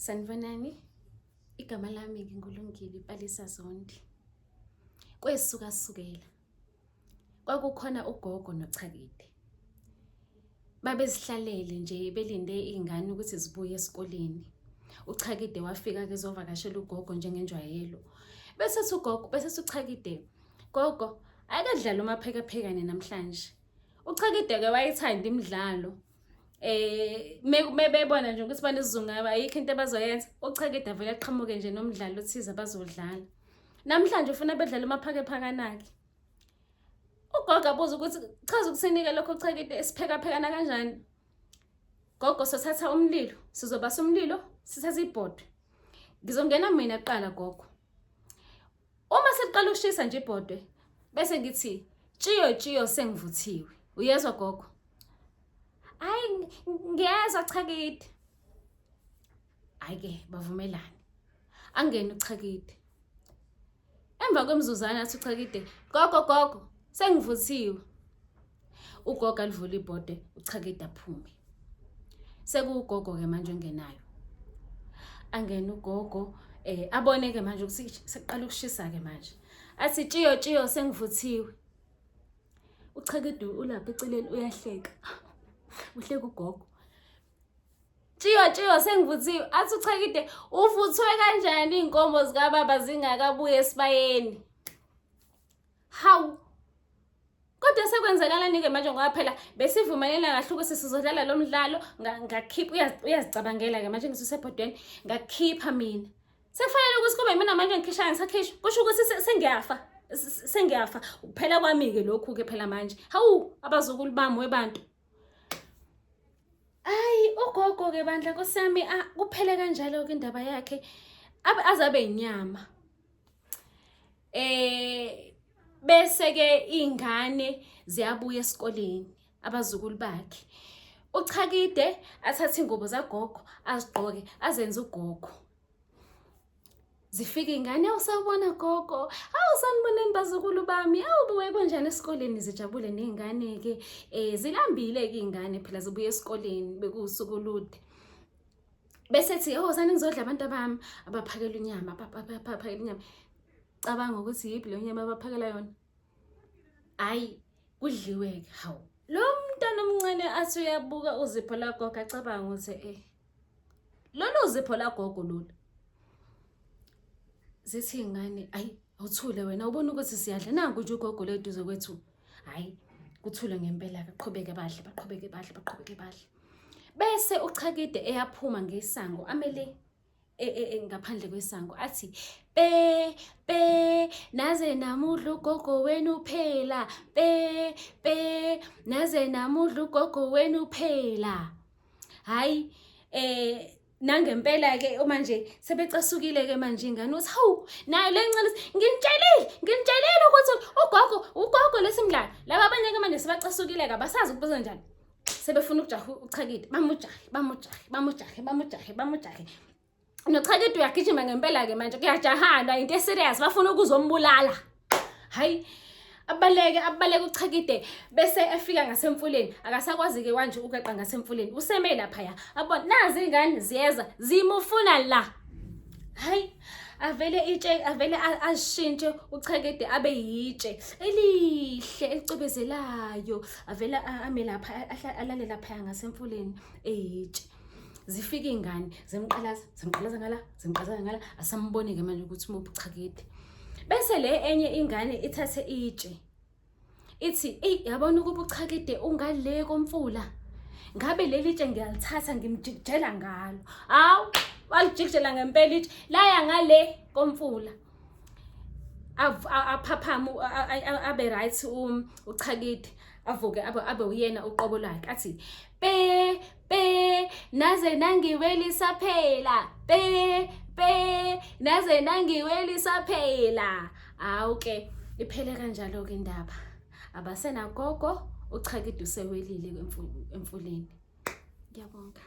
Sanibonani, igama lami nginguLungile Palisa Zondi. Kwesukasukela kwakukhona ugogo noChakide. Babezihlalele nje belinde iy'ngane ukuthi zibuye esikoleni. UChakide wafika-ke ezovakashela ugogo njengenjwayelo. Bese ethi ugogo, bese ethi uChakide, gogo, akadlale umaphekaphekane namhlanje. UChakide-ke wayethanda imidlalo. Eh mebebona nje ukuthi banesizungu ayikho into abazoyenza uchakide avele aqhamuke nje nomdlalo othize abazodlala namhlanje ufuna bedlala umaphakephakanakhe ugogo abuza ukuthi chaza ukuthini-ke lokho uchakide esiphekaphekana kanjani gogo sothatha umlilo sizobasa umlilo sithathe ibhodwe ngizongena mina kuqala gogo Uma seliqala ukushisa nje ibhodwe bese ngithi tshiyo tshiyo sengivuthiwe. Uyezwa gogo? Hayi ngiyezwa Chakide. Hayi ke bavumelane. Angene uChakide. Emva kwemizuzwana athi uChakide, gogo gogo sengivuthiwe. Ugogo alivule ibhodwe uChakide aphume. Sekuwugogo ke manje ongenayo. Angene ugogo eh abone ke manje ukuthi sekuqala ukushisa ke manje. Athi tshiyo tshiyo sengivuthiwe. UChakide ulapha eceleni uyahleka. Uhleka ugogo. Tshiyo tshiyo sengivuthiwe. Athi uChakide uvuthwe kanjani izinkomo zikababa zingakabuye esibayeni? Hawu Kodwa sekwenzakalani-ke manje ngoba phela besivumelene kahle ukuthi sizodlala lo mdlalo ngakhipha uyazicabangela-ke manje ngisusebhodweni ngakhipha mina sekufanele ukuthi kube mina manje ngikhishana ngisakhishwa kusho ukuthi sengiyafa sengiyafa ukuphela kwami-ke lokhu-ke phela manje hawu abazukulu bami webantu ayi ugogo-ke bandla nkosi yami kuphele kanjalo-ke indaba yakhe azabe inyama Eh bese ke ingane ziyabuya esikoleni abazukulu bakhe. UChakide athathe ingubo zagogo azigqoke azenze ugogo. Zifika ingane awusawubona gogo, awusaniboneni bazukulu bami, awubuye kanjani esikoleni zijabule nezingane ke. Eh zilambile ke ingane phela zibuye esikoleni bekuwusuku olude. Bese ethi oh sani ngizodla abantu abami abaphakela inyama abaphakela inyama. Cabanga ukuthi yiphi leyo nyama abaphakela yona. Hayi kudliwe-ke hawu. Lo mntwana omncane athi uyabuka uzipho lagogo acabanga ukuthi eh lolu uzipho lagogo lolu. Zithi ingane ayi awuthule wena ubona ukuthi siyadla nanku nje ugogo le duze kwethu. Hayi kuthule ngempela ke qhubeke badle baqhubeke badle baqhubeke badle. Bese uChakide eyaphuma ngesango amele e, e, e, ngaphandle kwesango athi pe pe naze namudla ugogo wenu phela pe pe naze namudla ugogo wenu phela hayi eh nangempela ke uma nje sebecasukile ke manje ingane uthi hawu nayo le ncane nginitshelile nginitshelile ukuthi ugogo ugogo lesimdlalo laba abanye ke manje sebacasukile ke abasazi ukubuza njani sebefuna ukujaha uchakide bamujahe bamujahe bamujahe bamujahe bamujahe nochakide uyagijima ngempela-ke manje kuyajahanwa into eserious bafuna ukuzombulala hayi abaleke abaleke uchakide bese efika ngasemfuleni akasakwazi-ke kwanje ukweqa ngasemfuleni useme laphaya abona nazi iy'ngane ziyeza zimufuna la hayi avele itshe avele ashintshe uchakede abe yitshe elihle elicwebezelayo avele ame lapha alale lapha ngasemfuleni eyitshe zifika iy'ngane zimqalaza zimqalaza ngala zimqalaza ngala asambone-ke manje ukuthi umuphi uchakede bese le enye ingane ithathe itshe ithi eyi yabona ukuba uchakide ungale komfula ngabe leli tshe ngiyalithatha ngimjikijela ngalo hawu walijikijela ngempela itshe laya ngale komfula aphaphame abe right um, uchakide avuke abe uyena uqobo lwakhe athi pe pe naze nangiwelisa phela pe pe naze nangiwelisa phela awu ke iphele kanjalo ke indaba abasenagogo uchakide usewelile emfuleni ngiyabonga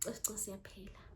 cosicosi yaphela.